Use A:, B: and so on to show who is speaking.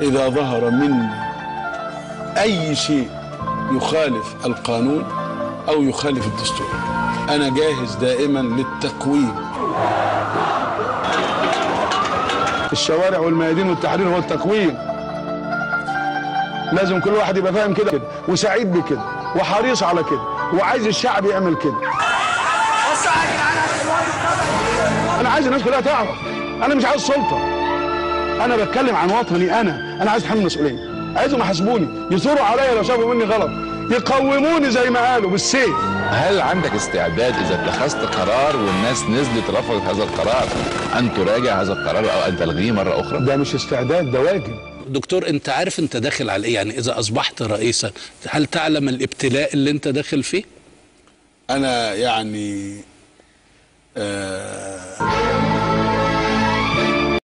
A: إذا ظهر مني أي شيء يخالف القانون أو يخالف الدستور. أنا جاهز دائما للتقويم. الشوارع والميادين والتحرير هو التقويم. لازم كل واحد يبقى فاهم كده وسعيد بكده وحريص على كده وعايز الشعب يعمل كده. أنا عايز الناس كلها تعرف، أنا مش عايز سلطة، أنا بتكلم عن وطني. أنا عايز أتحمل مسؤولية، عايزهم يحاسبوني، يثوروا عليا لو شافوا مني غلط، يقوموني زي ما قالوا بالسيف.
B: هل عندك استعداد إذا اتخذت قرار والناس نزلت رفضت هذا القرار أن تراجع هذا القرار أو أن تلغيه مرة أخرى؟
A: ده مش استعداد، ده واجب.
C: دكتور، أنت عارف أنت داخل على إيه؟ يعني إذا أصبحت رئيسا هل تعلم الابتلاء اللي أنت داخل فيه؟
A: أنا يعني